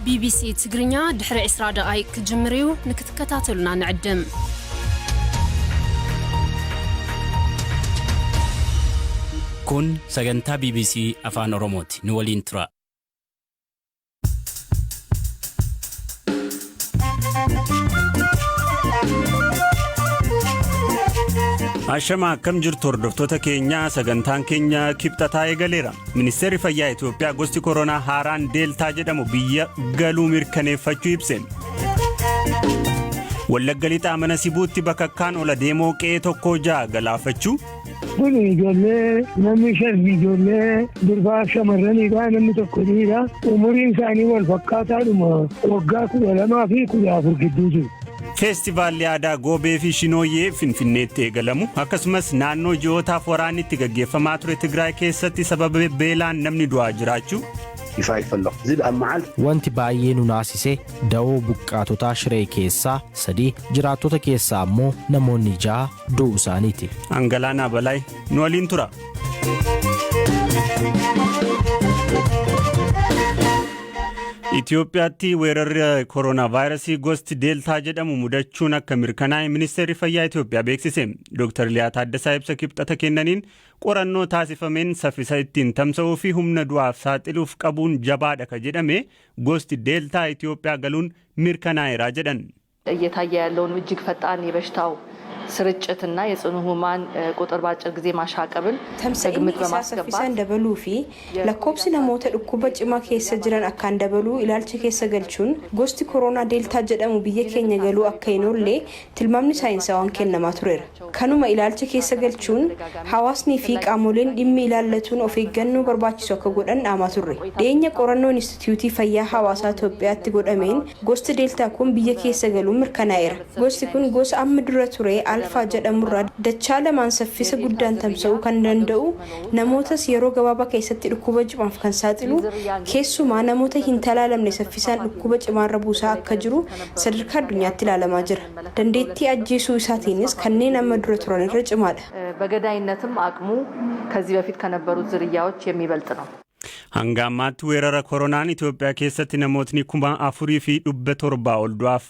ቢቢሲ ትግርኛ ድሕሪ 20 ደቓይቅ ክጅምር እዩ፣ ንክትከታተሉና ንዕድም። Kun sagantaa BBC Afaan Oromooti. Nu waliin tura. Ashama, akkam jirtu hordoftoota keenyaa? Sagantaan keenya Kibxataa eegaleera. Ministeerri Fayyaa Itoophiyaa gosti koronaa haaraan Deeltaa jedhamu biyya galuu mirkaneeffachuu ibse. Wallagga Lixaa Mana Sibuutti bakakkaan ola deemoo qe'ee tokkoo ja'a galaafachuu. Kun ijoollee, namni shan ijoollee durbaa shamarraniidha, namni tokko dhiira. Umuriin isaanii wal fakkaataadhuma, waggaa 12 fi 14 gidduu jiru. Feestivaalli aadaa Goobee fi Shinooyyee Finfinneetti eegalamu, akkasumas naannoo ji'ootaaf waraanni itti gaggeeffamaa ture Tigraay keessatti sababa beelaan namni du'aa jiraachuu. Wanti baay'ee nu naasise da'oo buqqaatotaa Shiree keessaa sadii, jiraattota keessaa ammoo namoonni ja'a du'uu isaaniiti. Angalaanaa Balaay nu waliin tura. Itoophiyaatti weerarri koronaa vaayirasii gosti Deeltaa jedhamu mudachuun akka mirkanaa'e Ministeerri Fayyaa Itoophiyaa beeksise. Dr. Liyaa Taaddasaa ibsa Kibxata kennaniin qorannoo taasifameen saffisa ittiin tamsa'uu fi humna du'aaf saaxiluuf qabuun jabaadha ka jedhame gosti Deeltaa Itoophiyaa galuun mirkanaa'eera jedhan. እየታየ ያለውን እጅግ ፈጣን የበሽታው ስርጭትና የጽኑ ህሙማን ቁጥር በአጭር ጊዜ ማሻቀብን Tamsa'inni ከግምት isaa በማስገባት saffisaan dabaluu fi lakkoobsi namoota dhukkuba cimaa keessa jiran akkaan dabaluu ilaalcha keessa galchuun gosti koronaa Deeltaa jedhamu biyya keenya galuu akka hin oolle tilmaamni saayinsawaan kennamaa tureera. Kanuma ilaalcha keessa galchuun hawaasnii fi qaamoleen dhimmi ilaallatuun of eeggannoo barbaachisu akka godhan dhaamaa turre. Dhiyeenya qorannoo Inistituutii Fayyaa Hawaasaa Itoophiyaatti godhameen gosti Deeltaa kun biyya keessa galuun mirkanaa'eera. Gosti kun gosa amma dura ture Alfaa jedhamurraa dachaa lamaan saffisa guddaan tamsa'uu kan danda'u, namootas yeroo gabaabaa keessatti dhukkuba cimaaf kan saaxilu, keessumaa namoota hin talaalamne saffisaan dhukkuba cimaarra buusaa akka jiru sadarkaa addunyaatti ilaalamaa jira. Dandeettii ajjeesuu isaatiinis kanneen amma dura turan irra cimaadha. በገዳይነትም አቅሙ ከዚህ በፊት ከነበሩት ዝርያዎች የሚበልጥ ነው። Hanga ammaatti weerara koronaan Itoophiyaa keessatti namootni 4,700 ol du'aaf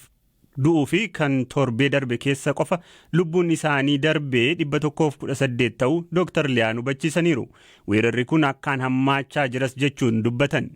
du'uu fi kan torbee darbe keessa qofa lubbuun isaanii darbee 118 ta'uu Dr. Liyaan hubachiisaniiru. Weerarri kun akkaan hammaachaa jiras jechuun dubbatan.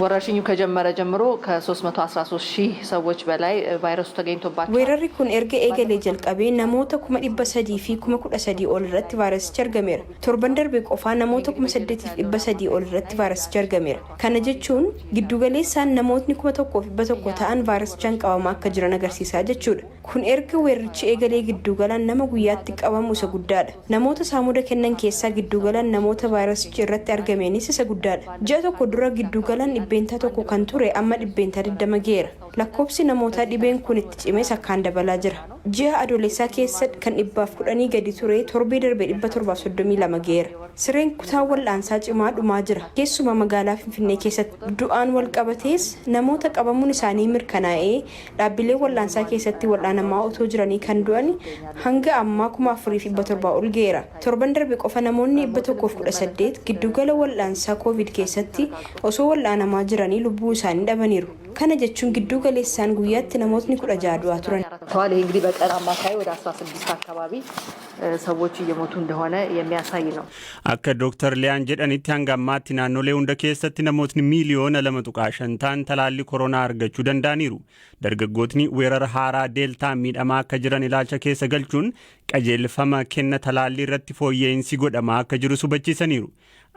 ወረርሽኙ ከጀመረ ጀምሮ ከ313 ሺህ ሰዎች በላይ ቫይረሱ ተገኝቶባቸዋል። Weerarri kun erga eegalee jalqabee namoota 313,013 ol irratti vaayirasichi argameera. Torban darbe qofaa namoota 8,300 ol irratti vaayirasichi argameera. Kana jechuun giddugaleessaan namootni 1,100 ta'an vaayirasichaan qabamaa akka jiran agarsiisaa jechuudha. Kun erga weerarichi eegalee giddugalaan nama guyyaatti qabamu isa guddaadha. Namoota saamuda kennan keessaa giddugalaan namoota vaayirasichi irratti argameenis isa guddaadha. Ji'a tokko dura giddugalaan 1% kan ture amma 20% geera. Lakkoofsi namoota dhibeen kun itti cimes akkaan dabalaa jira. Ji'a Adoolessaa keessa kan 110 gadi ture torbee darbe 732 geera. Sireen kutaa wal'aansaa cimaa dhumaa jira. Keessumaa magaalaa Finfinnee keessatti du'aan wal qabatees namoota qabamuun isaanii mirkanaa'ee dhaabbilee wal'aansaa keessatti wal'aanamaa otoo jiranii kan du'an hanga ammaa 4,700 ol geera. Torban darbe qofa namoonni 118 giddugala wal'aansaa Koovid keessatti osoo wal'aanamaa jiranii lubbuu isaanii dhabaniiru. Kana jechuun giddu galeessaan guyyaatti namootni 16 du'aa turan. ተዋል። ይህ እንግዲህ በቀን አማካይ ወደ 16 አካባቢ ሰዎች እየሞቱ እንደሆነ የሚያሳይ ነው። Akka Dr. Liyaan jedhanitti hanga ammaatti naannolee hunda keessatti namootni miiliyoona 2.5 ta'an talaallii koronaa argachuu danda'aniiru. Dargaggootni weerara haaraa Deeltaa miidhamaa akka jiran ilaalcha keessa galchuun qajeelfama kenna talaallii irratti fooyya'insi godhamaa akka jirus hubachiisaniiru.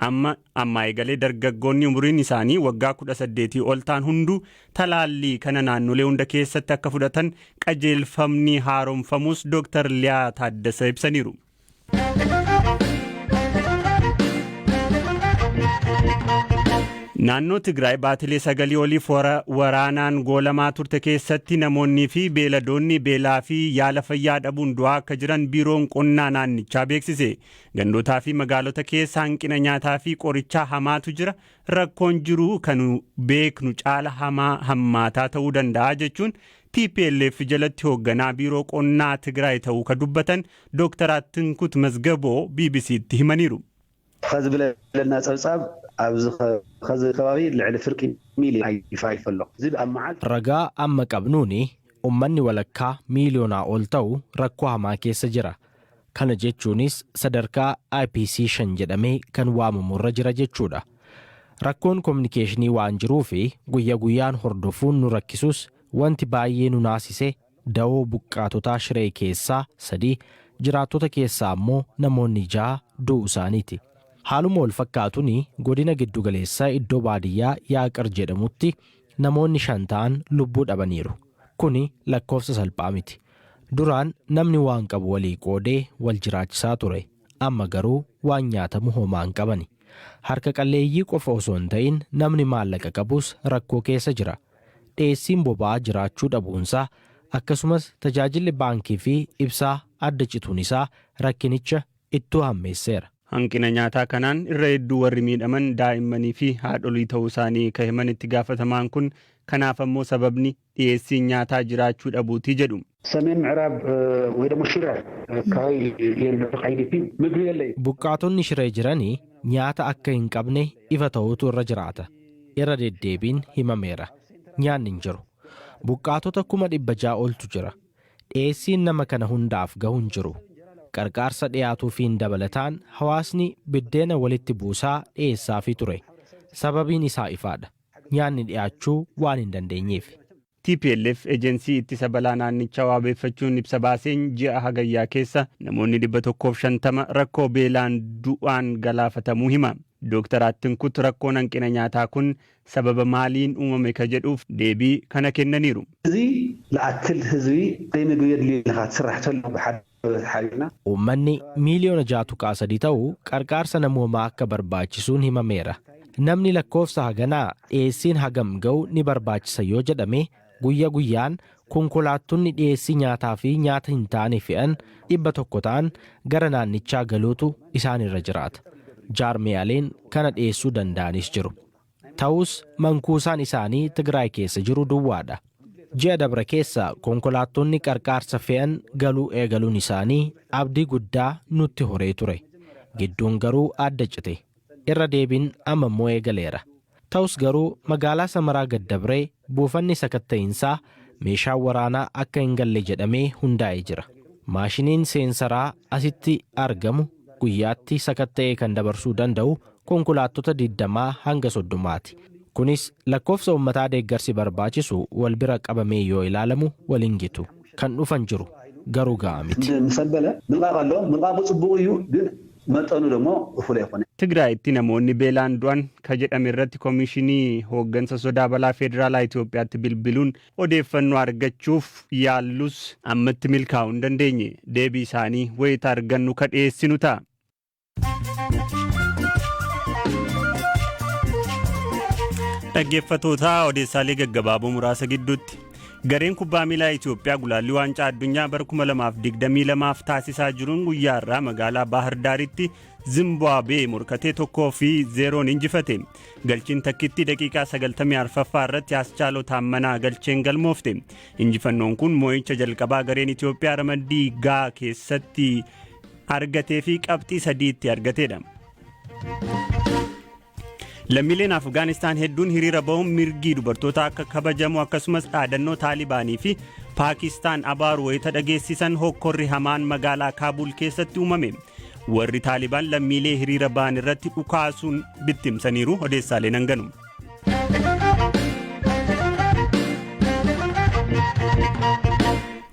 Amma ammaa eegalee dargaggoonni umuriin isaanii waggaa 18 ol ta'an hunduu talaallii kana naannolee hunda keessatti akka fudhatan qajeelfamni haaromfamus Dr. Liyaa Taaddasa ibsaniiru. Naannoo Tigraay baatilee 9 oliif waraanaan goolamaa turte keessatti namoonnii fi beeladoonni beelaa fi yaala fayyaa dhabuun du'aa akka jiran biiroon qonnaa naannichaa beeksise. Gandootaa fi magaalota keessa hanqina nyaataa fi qorichaa hamaatu jira. Rakkoon jiru kan beeknu caala hamaa hammaataa ta'uu danda'a jechuun TPLF jalatti hoogganaa biiroo qonnaa Tigraay ta'uu ka dubbatan Dr. Attinkut Mazgaboo BBCtti himaniiru. ሕዚ ብለና ፀብፃብ ኣብዚ ኸዚ ከባቢ ልዕሊ ፍርቂ ሚልዮን ኣይፋይፍ ኣሎ እዚ ኣብ መዓልቲ Ragaa amma qabnuuni uummanni walakkaa miiliyoonaa ol ta'u rakkoo hamaa keessa jira. Kana jechuunis sadarkaa IPC 5 jedhamee kan waamamu irra jira jechuudha. Rakkoon kominikeeshinii waan jiruu fi guyya guyyaan hordofuun nu rakkisus, wanti baay'ee nu naasise dawoo buqqaatotaa Shiree keessaa sadii, jiraattota keessaa ammoo namoonni 6 du'uu isaaniiti. Haaluma wal fakkaatuun godina giddugaleessaa iddoo baadiyyaa Yaaqar jedhamutti namoonni 5 ta'an lubbuu dhabaniiru. Kuni lakkoofsa salphaa miti. Duraan namni waan qabu walii qoodee wal jiraachisaa ture. Amma garuu waan nyaatamu homaa hin qabani. Harka qalleeyyii qofa osoo hin ta'in namni maallaqa qabus rakkoo keessa jira. Dhiyeessiin boba'aa jiraachuu dhabuunsaa, akkasumas tajaajilli baankii fi ibsaa adda cituun isaa rakkinicha ittuu hammeesseera. Hanqina nyaataa kanaan irra hedduu warri miidhaman daa'immanii fi haadholii ta'uu isaanii kan himan itti gaafatamaan kun, kanaaf ammoo sababni dhiyeessiin nyaataa jiraachuu dhabuutii jedhu. ሰሜን ምዕራብ ወይ ደግሞ ሽረ አካባቢ IDP ምግቢ የለ። Buqqaatonni Shiree jiranii nyaata akka hin qabne ifa ta'uutu irra jiraata. Irra deddeebiin himameera. Nyaanni hin jiru. Buqqaatota 600,000 oltu jira. Dhiyeessiin nama kana hundaaf gahu hin jiru. Qarqaarsa dhiyaatuufiin dabalataan hawaasni biddeena walitti buusaa dhiyeessaafii ture. Sababiin isaa ifaadha. Nyaanni dhiyaachuu waan hin dandeenyeef. TPLF ejensii ittisa balaa naannichaa waabeeffachuun ibsa baaseen ji'a Hagayyaa keessa namoonni 150 rakkoo beelaan du'aan galaafatamuu hima. Dooktar Attinkut rakkoon hanqina nyaataa kun sababa maaliin uumame ka jedhuuf deebii kana kennaniiru. እዚ ዝኣክል ህዝቢ ዘይምግቢ የድልዮ ኢልካ ትስራሕ ተሎ ብሓደ ሓቢርና Uummanni miiliyoona 6.3 ta'u qarqaarsa namoomaa akka barbaachisuun himameera. Namni lakkoofsa haganaa dhiyeessiin hagam ga'u ni barbaachisa yoo jedhame, guyya guyyaan konkolaattonni dhiyeessii nyaataa fi nyaata hin taane fe'an 100 ta'an gara naannichaa galuutu isaan irra jiraata. Jaarmiyaaleen kana dhiyeessuu danda'anis jiru. Ta'us mankuusaan isaanii Tigraay keessa jiru duwwaadha. Ji'a dabre keessa konkolaattonni qarqaarsa fe'an galuu eegaluun isaanii abdii guddaa nutti horee ture. Gidduun garuu adda cite. Irra deebiin amma immoo eegaleera. Ta'us garuu magaalaa Samaraa gaddabree buufanni sakatta'iinsaa meeshaan waraanaa akka hin galle jedhamee hundaa'ee jira. Maashiniin seensaraa asitti argamu guyyaatti sakatta'ee kan dabarsuu danda'u konkolaattota 20 hanga 30ti. Kunis lakkoofsa uummataa deeggarsi barbaachisu wal bira qabamee yoo ilaalamu waliin gitu. Kan dhufan jiru, garuu ga'a miti. ምስ ኣበለ ምልቃቕ ኣሎ። ምልቃቑ ፅቡቅ እዩ ግን መጠኑ ደግሞ እኹል ኣይኮነ። Tigraayitti namoonni beelaan du'an ka jedhame irratti Koomishinii Hooggansa Sodaa Balaa Federaalaa Itoophiyaatti bilbiluun odeeffannoo argachuuf yaallus ammatti milkaa'uu hin dandeenye. Deebii isaanii wayita argannu ka dhiyeessinu ta'a. Dhaggeeffattoota, odeessaalee gaggabaaboo muraasa gidduutti. Gareen kubbaa miilaa Itoophiyaa gulaallii waancaa addunyaa bara 2022f taasisaa jiruun guyyaa irraa magaalaa Baahir Daaritti Zimbaabuwee morkatee 1-0n injifate. Galchiin takkitti daqiiqaa 94ffaa irratti Aschaaloo Taammanaa galcheen galmoofte. Injifannoon kun moo'icha jalqabaa gareen Itoophiyaa ramaddii gaa keessatti argatee fi qabxii sadiitti argateedha. Lammiileen Afgaanistaan hedduun hiriira ba'uun mirgi dubartoota akka kabajamu akkasumas dhaadannoo Taalibaanii fi Paakistaan abaaru wayita dhageessisan hokkorri hamaan magaalaa Kaabul keessatti uumame. Warri Taalibaan lammiilee hiriira ba'an irratti dhukaasuun bittimsaniiru. Odeessaaleen hanganu.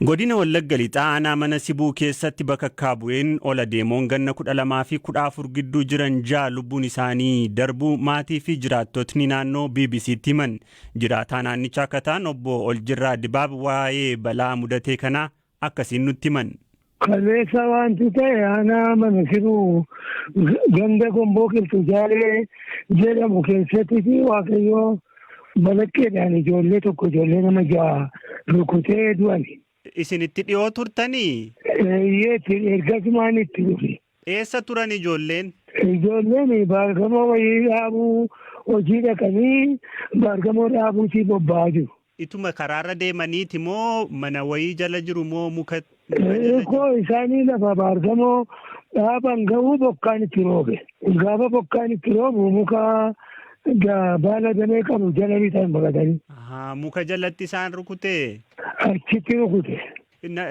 Godina Wallagga Lixaa aanaa Mana Sibuu keessatti bakakkaa bu'een ola deemoon ganna 12 fi 14 gidduu jiran ja'a lubbuun isaanii darbuu maatii fi jiraattotni naannoo BBCtti himan. Jiraataa naannichaa akka ta'an obbo Oljirraa Dibaab waa'ee balaa mudatee kanaa akkasiin nutti himan. Kaleessa wanti ta'e aanaa Mana Sibuu ganda Gomboo Qilxuu Jaalee jedhamu keessatti fi Waaqayyoo balaqqeedhaan ijoollee tokko, ijoollee nama ja'a rukutee du'ani. Isinitti dhiyoo turtanii? Eeyyeetti, ergasumaan itti dhufe. Eessa turan ijoolleen? Ijoolleen baargamoo wayii dhaabuu hojii dhaqanii baargamoo dhaabuutii bobba'aa jiru. Ituma karaarra deemaniiti moo mana wayii jala jiru moo muka jala jiru? Koo isaanii lafa baargamoo Dhaaban ga'uu bokkaan itti roobe. Gaafa bokkaan itti roobu muka baala damee qabu jala lixan baqatanii. Muka jalatti isaan rukutee? Achitti rukute.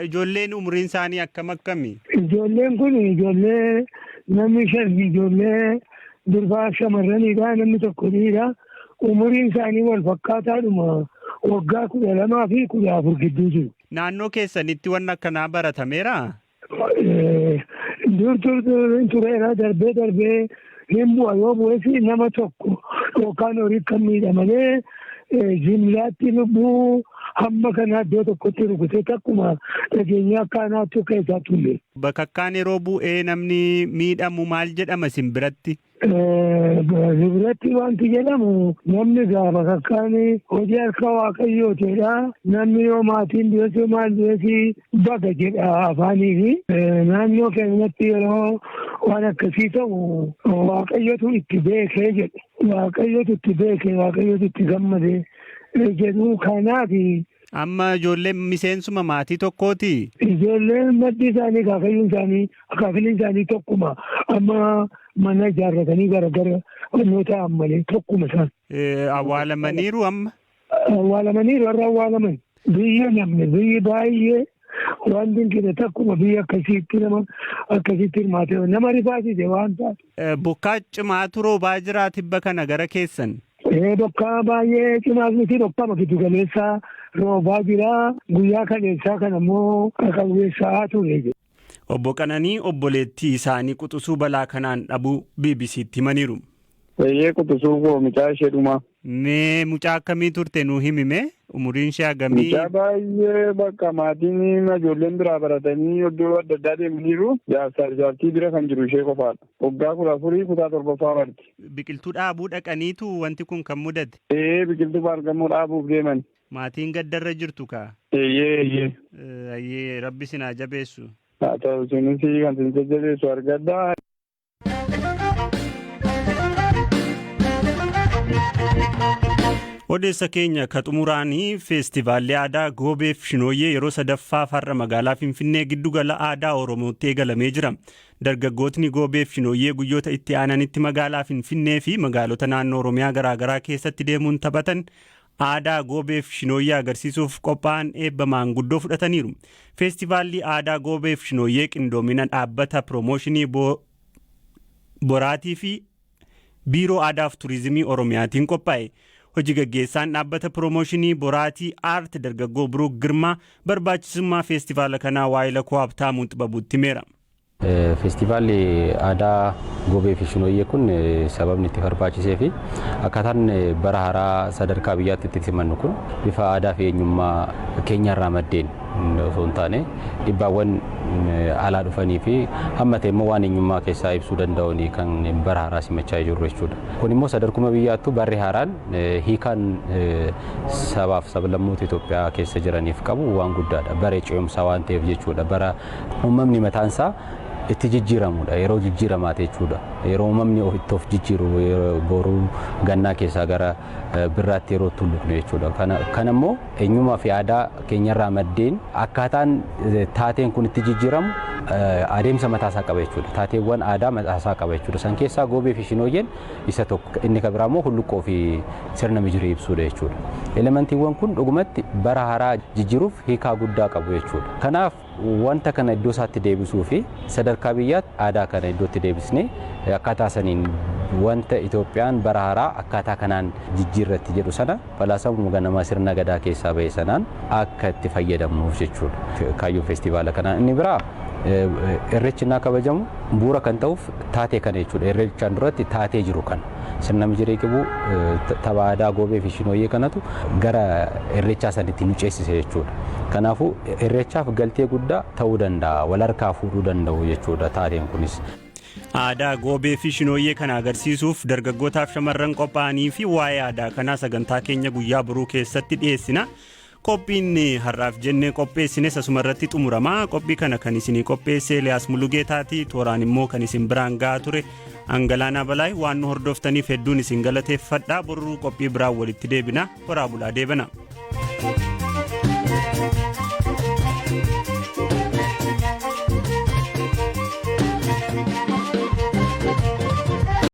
Ijoolleen umriin isaanii akkam akkami? Ijoolleen kun ijoollee namni shan ijoollee durbaa shamarraniidha, namni tokko dhiira. Umuriin isaanii wal fakkaataadhuma, waggaa 12 fi 14 gidduu jiru. Naannoo keessanitti wanni akkanaa baratameera? Dur dur tureera, darbee darbee hin bu'a. Yoo bu'es nama tokko yookaan horii kan miidhamalee jimlaatti lubbuu hamma kanaa iddoo tokkotti rukutee takkuma dhageenya akka anaattu keessaa tulle. Bakakkaan yeroo bu'ee namni miidhamu maal jedhama isin biratti? Biratti wanti jedhamu, namni gaafa bakakkaan hojii harka Waaqayyootiidha. Namni yoo maatiin du'es, maal du'es, baga jedha afaanii. Naannoo keenyatti yeroo waan akkasii ta'u Waaqayyotu itti beekee jedhe. Waaqayyotu itti beekee, Waaqayyotu itti gammade jedhu, kanaaf. Amma ijoolleen miseensuma maatii tokkooti? Ijoolleen maddi isaanii, akaakayyuun isaanii, akaakiliin isaanii tokkuma. Amma mana ijaarratanii garagara onnoo ta'an malee tokkuma isaan. Awwaalamaniiru amma? Awwaalamaniiru, warra awwaalaman. Biyya namni biyyi baay'ee waan dinqine, takkuma biyya akkasiitti nama akkasitti hirmaate nama rifaasise waan taate. Bokkaa cimaatu roobaa jira tibba kana gara keessan? Bokkaa baay'ee cimaas miti, bokkaama giddu galeessaa roobaa jira. Guyyaa kaleessaa kana immoo qaqawweessaa ture. Obbo Qananii obboleettii isaanii quxisuu balaa kanaan dhabuu BBC'tti himaniiru. Eeyyee, quxisuu koo, mucaa ishee dhumaa. Mee mucaa akkamii turte nuu himime? Umuriin ishee hagamii? Mucaa baay'ee, bakka maatiin ijoolleen biraa baratanii iddoo adda addaa deemaniiru. Jaarsaa jaartii bira kan jiru ishee qofaadha. Waggaa 14, kutaa torbaffaa barti. Biqiltuu dhaabuu dhaqaniitu wanti kun kan mudate? Ee, biqiltuu baargamoo dhaabuuf deeman. Maatiin gaddarra jirtu kaa? Eeyyee eeyyee. Ayyee, Rabbi sin haa jabeessu. Haa ta'u, isinis kan isin jajjabeessu argadhaa. Odeessa keenya ka xumuraanii, feestivaalli aadaa Goobeef Shinooyyee yeroo sadaffaaf har'a magaalaa Finfinnee giddugala aadaa Oromootti eegalamee jira. Dargaggootni Goobeef Shinooyyee guyyoota itti aananitti magaalaa Finfinnee fi magaalota naannoo Oromiyaa garaagaraa keessatti deemuun taphatan aadaa Goobeef Shinooyyee agarsiisuuf qophaa'an eebba maanguddoo fudhataniiru. Feestivaalli aadaa Goobeef Shinooyyee qindoomina dhaabbata piroomooshinii Boraatii fi Biiroo Aadaaf Turizimii Oromiyaatiin qophaa'e. Hojii gaggeessaan dhaabbata piroomooshinii Boraatii Aart dargaggoo Biruuk Girmaa barbaachisummaa feestivaala kanaa waa'ee Lakoo Habtaamuu Xibabuutti himeera. Feestivaalli aadaa Goobee fi Shinooyyee kun sababni itti barbaachisee fi akkaataan bara haaraa sadarkaa biyyaatti itti simannu kun bifa aadaa fi eenyummaa keenyarraa maddeen osoo hin taane, dhibbaawwan alaa dhufanii fi hamma ta'e immoo waan eenyummaa keessaa ibsuu danda'uun kan bara haaraa simachaa jirru jechuudha. Kun immoo sadarkuma biyyaattuu barri haaraan hiikaan sabaaf sablammoota Itoophiyaa keessa jiraniif qabu waan guddaadha. Bara ce'umsaa waan ta'eef jechuudha. Bara uumamni mataansaa itti jijjiiramudha. Yeroo jijjiiramaati jechuudha. Yeroo uumamni itti of jijjiiru, boruu gannaa keessaa gara birraatti yeroo tulluqnu jechuudha. Kana immoo eenyummaa fi aadaa keenyarraa maddeen akkaataan taateen kun itti jijjiiramu adeemsa mataasaa qaba jechuudha. Taateewwan aadaa mataasaa qaba jechuudha. San keessaa Goobee fi Shinooyyeen isa tokko. Inni kan biraa immoo hulluqqoo fi sirna mijirii ibsuudha jechuudha. Elementiiwwan kun dhugumatti bara haaraa jijjiiruuf hiikaa guddaa qabu jechuudha. Kanaaf wanta kana iddoo isaatti deebisuu fi sadarkaa biyyaatti aadaa kana iddootti deebisnee akkaataa saniin wanta Itoophiyaan bara haaraa akkaataa kanaan jijjiirratti jedhu sana falaasamuma ganamaa sirna gadaa keessaa ba'e sanaan akka itti fayyadamnuuf jechuudha. Kaayyoon feestivaala kanaa inni biraa, Irreechi innaa kabajamu bu'uura kan ta'uuf taatee kana jechuudha. Irreechaan duratti taatee jiru kana sirna mijirii qibuu, tapha aadaa Goobee fi Shinooyyee kanatu gara Irreechaa sanitti nu ceesise jechuudha. Kanaafuu Irreechaaf galtee guddaa ta'uu danda'a. Wal harkaa fuudhuu danda'u jechuudha taateen kunis. Aadaa Goobee fi Shinooyyee kana agarsiisuuf dargaggootaaf shamarran qophaa'anii fi waa'ee aadaa kanaa sagantaa keenya guyyaa boruu keessatti dhiyeessina. Qophiin har'aaf jennee qopheessines asuma irratti xumurama. Qophii kana kan isinii qopheesse Eliyaas Mulugeetaati. Tooraan immoo kan isin biraan gahaa ture Angalaanaa Balaay. Waan nu hordoftaniif hedduun isin galateeffadha. Boruu qophii biraan walitti deebina. Horaa bulaa deebana.